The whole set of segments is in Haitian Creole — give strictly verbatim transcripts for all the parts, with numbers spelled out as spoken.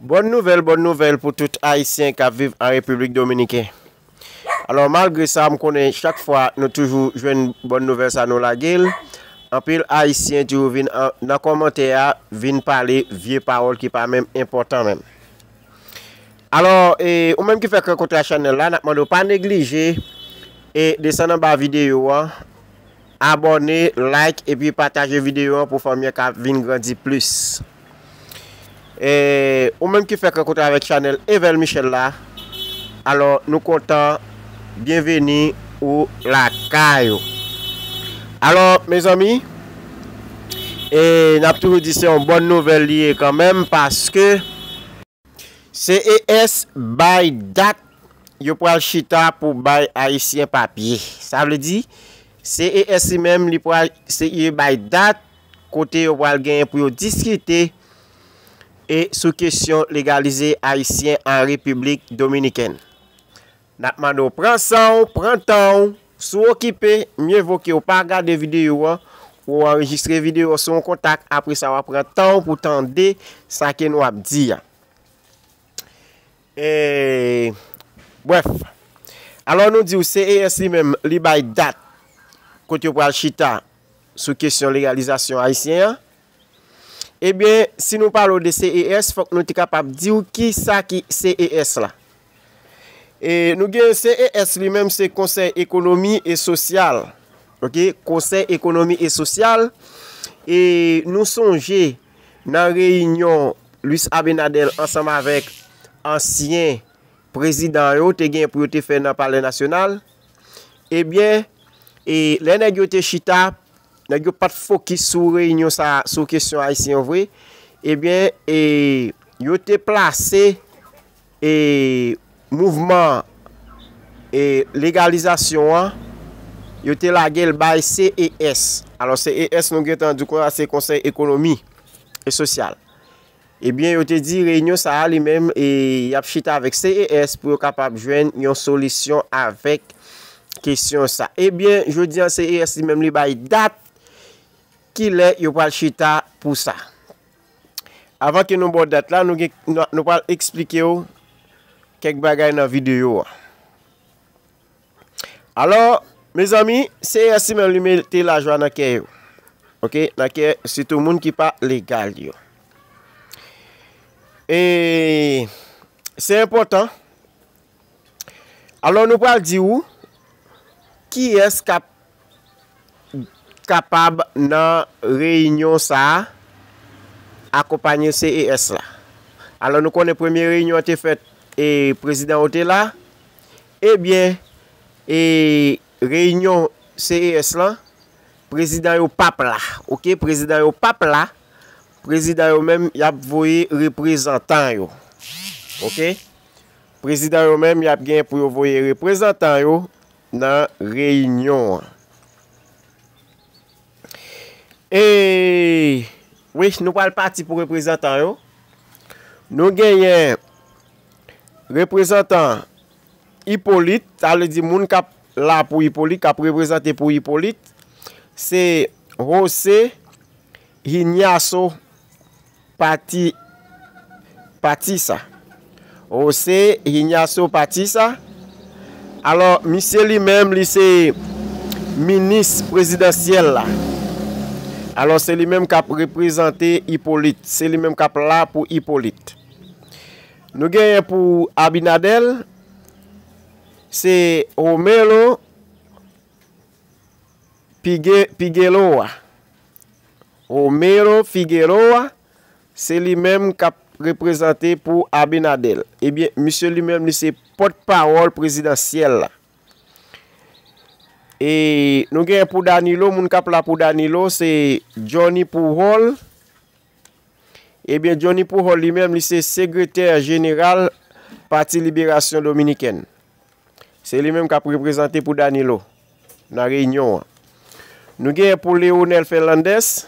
Bòn nouvèl, bòn nouvèl pou tout Ayisyen k ap viv an Repiblik Dominiken. Alò, malgre sa, m konnen chak fwa nou toujou jwenn bòn nouvèl sa, nou lage l. Anpil Ayisyen toujou vin an, nan kòmantè a, vin pale vye pawòl ki pa menm enpòtan menm. Alò, e, ou menm ki fèk rankontre ak chanèl la, n ap mande w pa neglije e desann anba videyo an, abòne, like, epi pataje videyo an pou fanmi an ka vin grandi plis. E, ou menm ki fèk rankontre avèk chanèl Evel Michel la, alò, nou kontan, byenveni ou lakay ou. Alò, mezanmi, e, n ap toujou di se yon bòn nouvèl li ye kanmenm, paske C E S bay dat yo pral chita pou bay Ayisyen papye. Sa vle di, C E S li menm, li pral se, li bay dat kote yo pral genyen pou yo diskite e sou kesyon legalize Ayisyen an Repiblik Dominikèn. N ap mande w pran san w, pran tan w. Si w okipe, mye vo ke w pa gade videyo an, ou anrejistre videyo an sou yon kontak, apre sa w ap pran tan w pou tande sa ke nou ap di a. E, brèf, alò nou di w C E S li menm, li bay dat kote yo pral chita sou kesyon legalizasyon ayisyen an. Ebyen, si nou pale w de C E S, fòk nou te kapab di w ki sa ki C E S la. E nou gen C E S li menm, se Konsèy Ekonomi e Sosyal. Oke, Konsèy Ekonomi e Sosyal. E nou sonje nan reyinyon Luis Abinader ansanm avèk ansyen prezidan yo te gen pou yo te fè nan Palè Nasyonal. Ebyen, e lè nèg yo te chita, nèg yo pa t fokis sou reyinyon sa, sou kesyon ayisyen yo vre. Ebyen, e yo te plase e mouvman e legalizasyon an, yo te lage l bay C E S. Alò, C E S, nou gentan di konsa, se Konsèy Ekonomi e Sosyal. Ebyen, yo te di reyinyon sa a li menm, e y ap chita avèk C E S pou yo kapab jwenn yon solisyon avèk kesyon sa. Ebyen, jodi an, C E S li menm, li bay dat kilè yo pral chita pou sa. Avan ke nou ba w dat la, nou gen, nou, nou pral eksplike w kèk bagay nan videyo a. Alò, mezanmi, C E S li menm, li mete lajwa nan kè yo. Oke, nan kè sitou moun ki pa legal yo. E se enpòtan. Alò, nou pral di w kiyès k ap kapab nan reyinyon sa a akonpanye C E S la. Alò, nou konnen premye reyinyon an te fèt e prezidan yo te la. Ebyen, e reyinyon C E S lan, prezidan yo p ap la. Oke, prezidan yo p ap la. Prezidan yo menm, y ap voye reprezantan yo. Oke? Prezidan yo menm, y ap gen pou yo voye reprezantan yo nan reyinyon an. E, wi, nou pral pati pou reprezantan yo. Nou genyen reprezantan Ipolit, sa vle di moun k ap la pou Ipolit, k ap reprezante pou Ipolit, se José Ignacio Pati, Patissa. José Ignacio Patissa. Alò, misye li menm, li se minis prezidansyèl la. Alò, se li menm k ap reprezante Ipolit. Se li menm k ap la pou Ipolit. Nou genyen pou Abinader, se Romero Pigue-, Figueroa. Romero Figueroa, se li menm k ap reprezante pou Abinader. Ebyen, misye li menm, li se pòtpawòl prezidansyèl la. E nou gen pou Danilo, moun k ap la pou Danilo, se Johnny Pujol. Ebyen, Johnny Pujol li menm, li se sekretè jeneral Pati Liberasyon Dominikèn. Se li menm k ap reprezante pou Danilo nan reyinyon an. Nou gen pou Leonel Fernandez,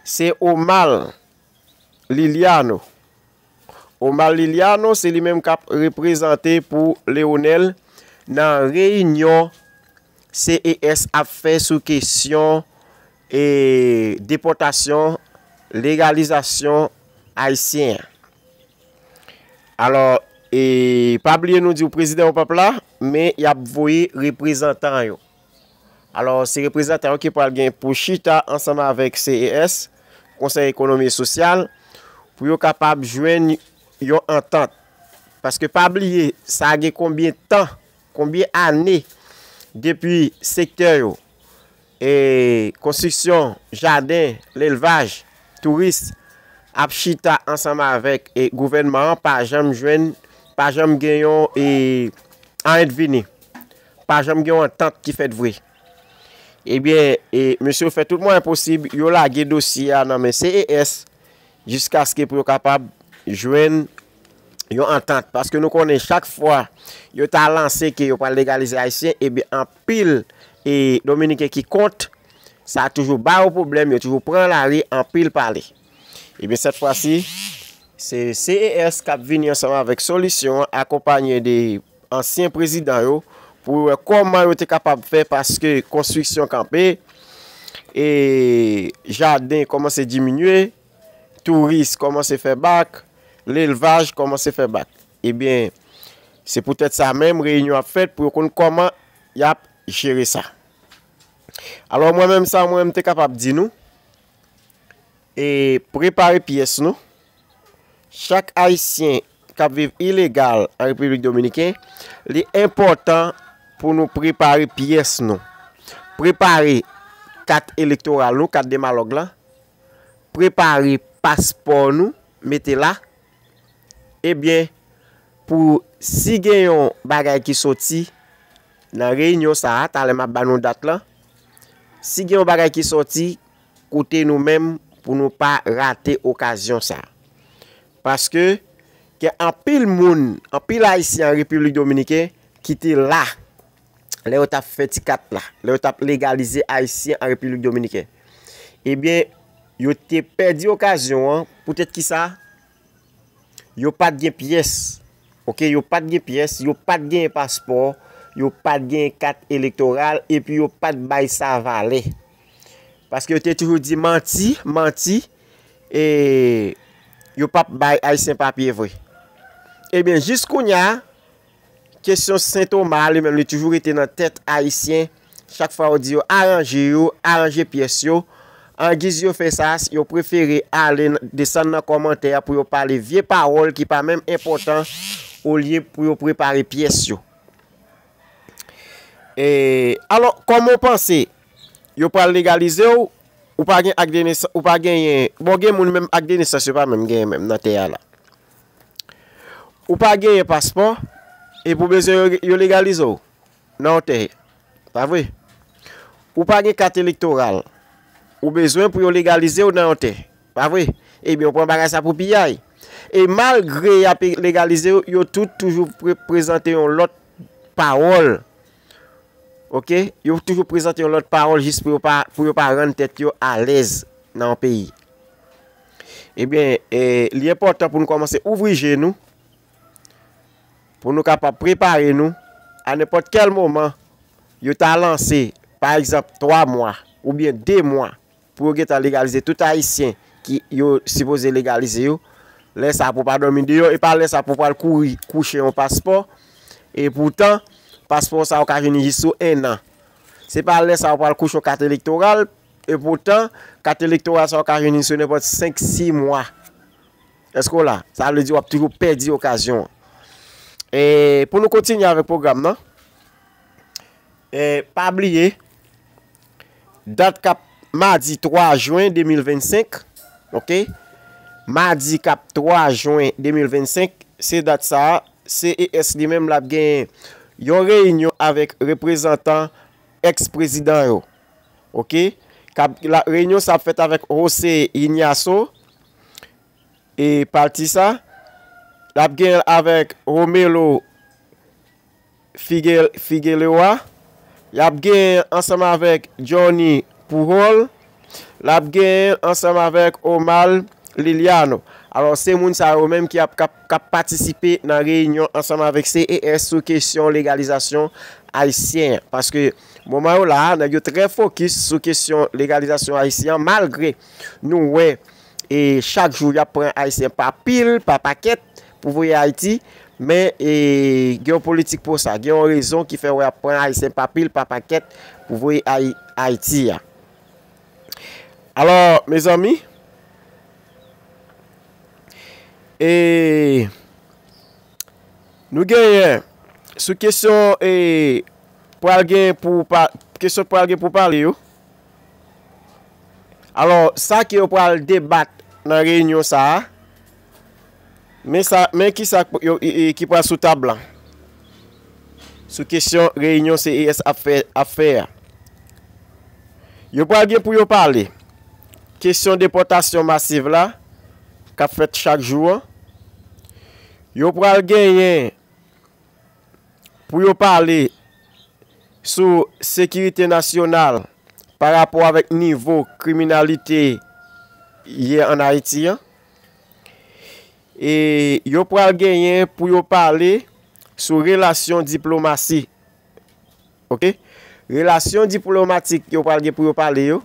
se Omal Liliano. Omal Liliano, se li menm k ap reprezante pou Leonel nan reyinyon C E S ap fè sou kesyon e depòtasyon, legalizasyon ayisyen an. Alò, e pa bliye nou di w prezidan yo p ap la, men y ap voye reprezantan yo. Alò, se reprezantan yo ki pral gen pou chita ansanm avèk C E S, Konsèy Ekonomi e Sosyal, pou yo kapab jwenn yon antant. Paske pa bliye, sa gen konbyen tan, konbyen ane depi sektè yo, e konstriksyon, jaden, lelvaj, touris, ap chita ansanm avèk, e gouvènman an, pa janm jwenn, pa janm gen yon, e, anyen vini. Pa janm gen yon antant ki fèt vre. Ebyen, e, mesye yo fè tout mwayen posib, yo lage dosye a nan men C E S, jiskaske pou yo kapab jwenn yon antant. Paske nou konnen chak fwa yo ta lanse ke yo pral legalize Ayisyen, ebyen, anpil, e, Dominiken ki kont, sa toujou ba yo pwoblèm, yo toujou pran lari, anpil pale. Ebyen, sèt fwa si, se C E S k ap vini ansanm avèk solisyon an, akonpaye de ansyen prezidan yo, pou yo wè kòman yo te kapab fè, paske konstriksyon kanpe, e jaden kòmanse diminye, touris kòmanse fè bak, lelvaj kòmanse fè bak. Ebyen, se poutèt sa menm reyinyon ap fèt pou yo konn kòman y ap jere sa. Alò, mwen menm, sa mwen m te kapab di nou, e prepare pyès nou. Chak Ayisyen k ap viv ilegal an Repiblik Dominiken, li enpòtan pou nou prepare pyès nou. Prepare kat elektoral nou, kat de malòg la. Prepare paspò nou, mete la. Ebyen, pou si gen yon bagay ki soti nan reyinyon sa a, talè m ap ba nou dat lan, si gen yon bagay ki soti, koute nou menm pou nou pa rate okazyon sa a. Paske gen anpil moun, anpil Ayisyen an Repiblik Dominiken ki te la lè yo t ap fè ti kat la, lè yo t ap legalize Ayisyen an Repiblik Dominiken. Ebyen, yo te pèdi okazyon an. Poutèt ki sa? Yo pa t gen pyès. Oke, yo pa t gen pyès, yo pa t gen paspò, yo pa t gen kat elektoral, epi yo pa t bay sa valè. Paske yo te toujou di manti, manti, e yo p ap bay Ayisyen papye vre. Ebyen, jis kounye a, kesyon Sen Toma a, li menm, li toujou rete nan tèt Ayisyen. Chak fwa yo di yo aranje yo, aranje pyès yo, angiz yo fè sa, yo prefere ale n-, desann nan kòmantè a pou yo pale vye pawòl ki pa menm enpòtan, olye pou yo prepare pyès yo. E, alò, kòman w panse yo pral legalize w? Ou pa gen ak de nesans, ou pa genyen, bon, gen moun menm ak de nesans yo pa menm genyen menm nan tè a la. Ou pa genyen paspò, epi w bezwen yo, yo legalize w nan yon tè, pa vre? Ou pa gen kat elektoral, ou bezwen pou yo legalize w nan yon tè, pa vre? Ebyen, w pran bagay sa pou piyay. E malgre y ap legalize w, yo tout toujou pre-, prezante yon lòt pawòl. Oke? Yo toujou prezante yon lòt pawòl jis pou yo pa, pou yo pa rann tèt yo alèz nan yon peyi. Ebyen, e, li enpòtan pou nou kòmanse ouvri je nou, pou nou kapab prepare nou a nenpòt kèl moman yo ta lanse, pa egzanp, twa mwa oubyen de mwa pou yo gentan legalize tout Ayisyen ki yo sipoze legalize yo. Lè sa pou pa dòmi deyò, e pa lè sa pou pral kouri kouche yon paspò. E poutan, paspò sa yo ka vini jis sou en an. Se pa lè sa yo pral kouche yon kat elektoral, e poutan, kat elektoral sa yo ka vini sou nenpòt senk, sis mwa. Èske w la? Sa vle di w ap toujou pèdi okazyon an. E pou nou kontinye avèk pwogram nan, e pa bliye, dat k ap madi twa jen de mil vennsenk, oke? Madi k ap twa jen de mil vennsenk, se dat sa a, C E S li menm l ap gen yon reyinyon avèk reprezantan èks prezidan yo. Oke? K ap, la, reyinyon sa ap fèt avèk José Ignacio, e pati sa, l ap gen avèk Romelo Figuel-, Figueroa, l ap gen ansanm avèk Johnny Pujol, l ap gen ansanm avèk Omar Liliano. Alò, se moun sa yo menm ki ap, k ap, k ap patisipe nan reyinyon ansanm avèk C E S sou kesyon legalizasyon ayisyen an. Paske moman yo la a, nèg yo trè fokis sou kesyon legalizasyon ayisyen an, malgre nou wè e chak jou y ap pran Ayisyen pa pil, pa pakèt, pou voye Ayiti, men e, gen yon politik pou sa, gen yon rezon ki fè w ap pran Ayisyen pa pil, pa pakèt pou voye Ay- Ayiti a. Alò, mezanmi, e, nou genyen sou kesyon e, pral gen pou pa, kesyon pral gen pou pale yo. Alò, sa ke yo pral debat nan reyinyon sa a, men sa, men ki sa k- yo, e- e- ki pral sou tab la. Sou kesyon reyinyon C E S ap fè, ap fè a. Yo pral gen pou yo pale kesyon depòtasyon masiv la k ap fèt chak jou an. Yo pral genyen pou yo pale sou sekirite nasyonal pa rapò avèk nivo kriminalite ye ann Ayiti an. E yo pral genyen pou yo pale sou relasyon diplomasi. Oke? Relasyon diplomatik yo pral gen pou yo pale yo.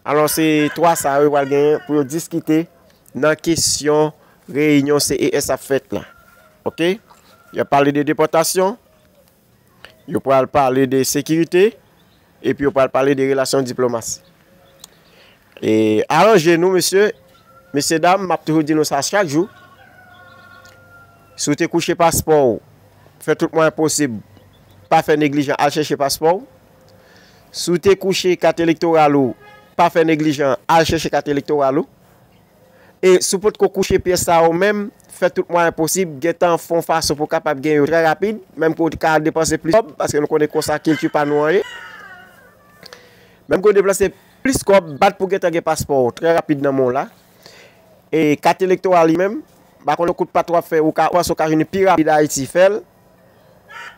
Alò, se twa sa yo pral genyen pou yo diskite nan kesyon reyinyon C E S ap fèt la. Oke? Y ap pale de depòtasyon, yo pral pale de sekirite, epi yo pral pale de relasyon diplomasi. E aranje nou, mesye, mesye dam, m ap toujou di nou sa chak jou. Si w te kouche paspò w, fè tout mwayen posib, pa fè neglijan, al chèche paspò w. Si w te kouche kat elektoral ou, pa fè neglijan, al chèche kat elektoral ou. E si w potko kouche pyès sa yo menm, fè tout mwayen posib, gentan fè yon fason pou w kapab gen yo trè rapid, menm ke w ka depanse plis kòb, paske nou konnen konsa kilti pa nou an ye. Menm ke w depanse plis kòb, bat pou gentan gen paspò w trè rapid nan men w la. E kat elektoral li menm, m pa konnen kout pat w ap fè, ou ka, ou panse w ka jwenn li pi rapid Ayiti, fè l.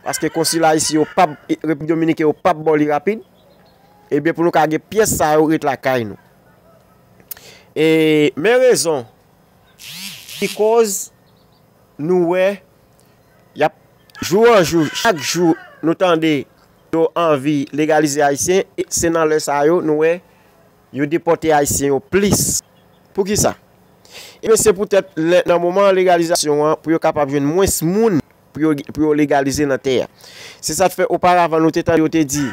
Paske konsila isi yo p ap, Repiblik Dominiken yo p ap ba w li rapid. Ebyen, pou nou ka gen pyès sa yo ret lakay nou. E men rezon ki koz nou wè y ap, jou an jou, chak jou nou tande yo anvi legalize Ayisyen, e se nan lè sa yo nou wè yo depòte Ayisyen yo plis. Poukisa? Ebyen, se poutèt lè, nan moman legalizasyon an, pou yo kapab jwenn mwens moun pou yo, pou yo legalize nan tè a. Se sa k fè oparavan nou te tande yo te di,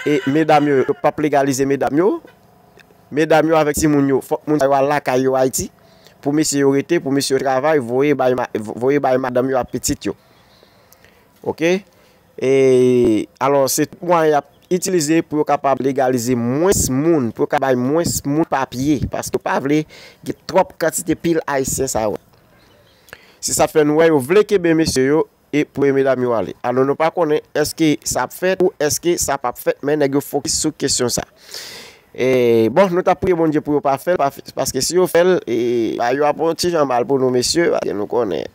e medam yo, yo p ap legalize medam yo. Medam yo avèk timoun yo, fòk moun sa yo al lakay yo Ayiti, pou mesye yo rete, pou mesye yo travay, voye bay, ma- voye bay madanm yo ak pitit yo. Oke? E, alò, se tout mwayen y ap itilize pou yo kapab legalize mwens moun, pou yo ka bay mwens moun papye, paske yo pa vle gen twòp kantite pil Ayisyen sa yo. Se sa k fè nou wè yo vle kenbe mesye yo e pou medam yo ale. Alò, nou pa konnen èske sa ap fèt ou èske sa p ap fèt, men nèg yo fokis sou kesyon sa. E, bon, nou t ap priye Bondye pou yo pa fè l, pa- paske si yo fè l, e, bagay yo ap yon ti jan mal pou nou, mesye, paske nou konnen.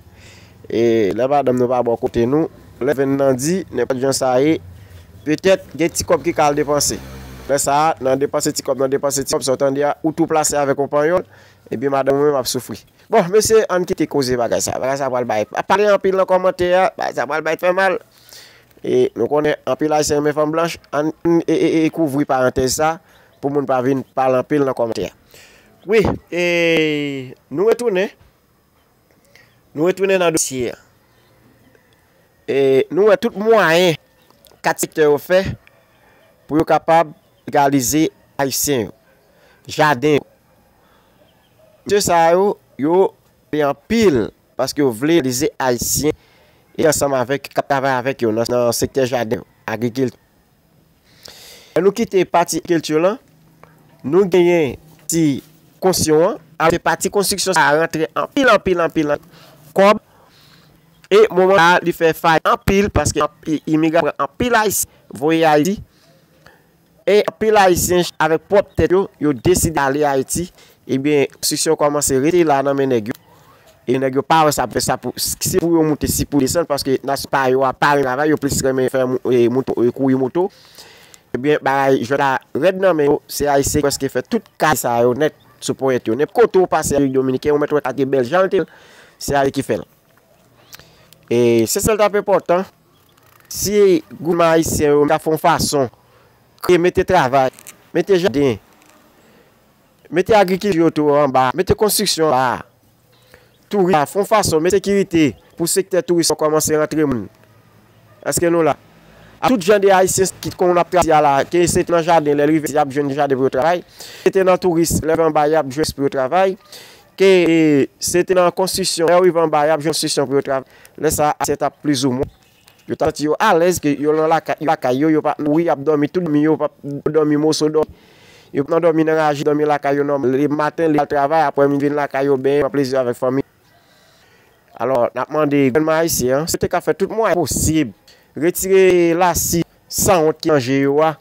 E, lè madanm nou pa bò kote nou, lè venn nan di, nenpòt jan sa ye, petèt, gen ti kòb ki ka al depanse. Lè sa a, nan depanse ti kòb, nan depanse ti kòb, sa w tande a, ou tou plase avèk yon panyòl, ebyen, madanm ou menm ap soufri. Bon, mesye, ann kite koze bagay sa. Bagay sa pral bay, pa pale anpil nan kòmantè a, bagay sa pral bay fè mal. E nou konnen anpil Ayisyen renmen fanm blanch, ann e, e, e, e kouvri parantèz sa pou moun pa vin pale anpil nan kòmantè a. Wi, e nou retounen, nou retounen nan dosye a. E nou wè tout mwayen kat sektè yo fè pou yo kapab legalize Ayisyen yo, jaden yo. Mesye sa yo, yo pale anpil paske yo vle legalize Ayisyen e ansanm avèk k ap travay avèk yo nan, nan sektè jaden yo, agrikilti. Lè nou kite pati kilti lan, nou genyen ti konsyon an, alò se pati konstriksyon sa a rantre anpil, anpil, anpil, anpil kòb. E moman sa a, li fè fay anpil paske anp- i- imigran pran anpil Ayisyen, voye Ayiti. E anpil Ayisyen avèk pwòp tèt yo, yo deside ale Ayiti. Ebyen, konstriksyon kòmanse rete la nan men nèg yo. E nèg yo pa wè sa pou fè, sa pou, si pou yo moute, si pou desann, paske nasyon pa yo a pa renmen travay, yo plis renmen fè mou- e, mouto, e, kouri moto. Ebyen, bagay jwèt la rèd nan men yo, se Ayisyen ki prèske fè tout kay sa yo nèt sou ponyèt yo. Nenpòt kote w pase Repiblik Dominiken, ou mèt wè katye bèl jan l te, se Ayisyen ki fè l. E se sa l t ap enpòtan, si gouvènman ayisyen yo ta fè yon fason, kreye, mete travay, mete jaden, mete agrikilti yo tou anba, mete konstriksyon anba. touris, fè yon fason, met sekirite pou sektè touris yo kòmanse rantre moun. Èske nou la? A tout jan de Ayisyen ki konn ap travay la, ke se te nan jaden, lè l rive, y ap jwenn jaden pou yo travay. Se te nan touris, lè anba, y ap jwenn pou yo travay. Ke e, se te nan konstriksyon, lè yo rive anba, y ap jwenn konstriksyon pou yo travay. Lè sa, Ayisyen t ap plizoumwen. Yo t ap santi yo alèz ke yo nan lakay, lakay yo, yo p ap mouri, y ap dòmi tout dòmi, yo p ap dòmi moso dòmi. Yo p ap nan dòmi nan raje, dòmi lakay yo nòmal. Le maten, le al travay, aprè midi, vin lakay yo, benyen, pran plezi avèk fanmi. Alò, n ap mande gouvènman ayisyen an, si yo te ka fè tout mwayen posib, retire lasi sanwont ki nan je yo a,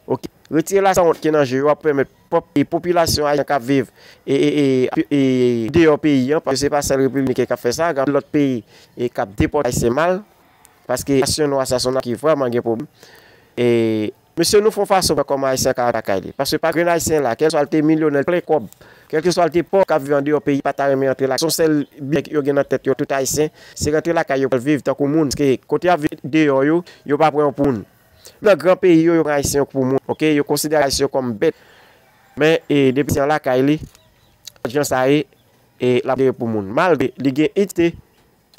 oke? Retire lasi sanwont ki nan je yo a pou pèmèt pòp, e popilasyon ayisyen k ap viv e, e, e, e, deyò peyi an, paske se pa sèl Repiblik Dominikèn k ap fè sa, gen lòt peyi e k ap depòte ayisyen mal, paske nasyon nwa sa se yon nasyon ki vrèman gen pwoblèm. E Mesye, nou fè yon fason pou kòman Ayisyen ka rantre lakay li. Paske pa grenn Ayisyen la, kèlkeswa l te milyonè, l plen kòb, kèlkeswa l te pòv k ap viv andeyò peyi, pa ta renmen rantre lakay. Se yon sèl byen yo gen nan tèt yo, tout Ayisyen, se rantre lakay yo pou al viv tankou moun. Paske kote y ap viv deyò yo, yo pa pran yo pou moun. Nan gran peyi yo, yo pran Ayisyen yo pou moun, oke? Yo konsidere Ayisyen yo kòm bèt. Men, e, depi Ayisyen an lakay li, jan sa ye, e, l ap konsidere pou moun. Malgre li gen idantite,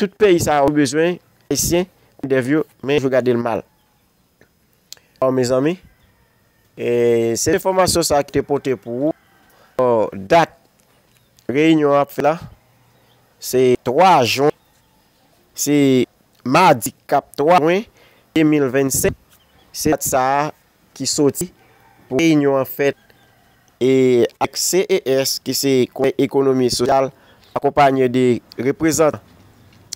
tout peyi sa yo bezwen Ayisyen, dèv yo, men yo gade l mal. Bon, mezanmi, e, se enfòmasyon sa ki te pote pou ou. Bon, dat reyinyon an ap fèt la, se twa jen, se madi k ap twa jen de mil vennsenk. Se dat sa a ki soti pou reyinyon an fèt e ak C E S, ki se Konsèy Ekonomi e Sosyal, akonpaye de reprezantan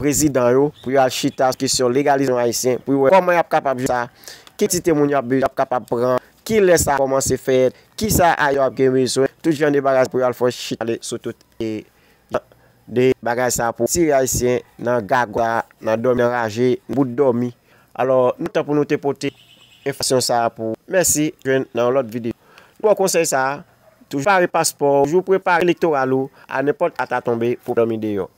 prezidan yo, pou yo al chita sou kesyon legalizasyon ayisyen, pou yo wè kòman y ap kapab jere sa, ki kantite moun y ap, y ap kapab pran, kilè sa kòmanse fèt, kisa ayisyen ap gen bezwen, tout jan de bagay pou yo al fè chita pale sou tout e de bagay sa pou tire ayisyen nan gagòt, nan dòmi nan raje, nan bout dòmi. Alò, nou kontan pou nou te pote enfòmasyon sa pou ou. Mèsi, jwenn nan yon lòt videyo. Nou ba w konsèy sa a, toujou pare paspò, toujou prepare elektoral ou, a nenpòt ata tonbe pou dòmi deyò.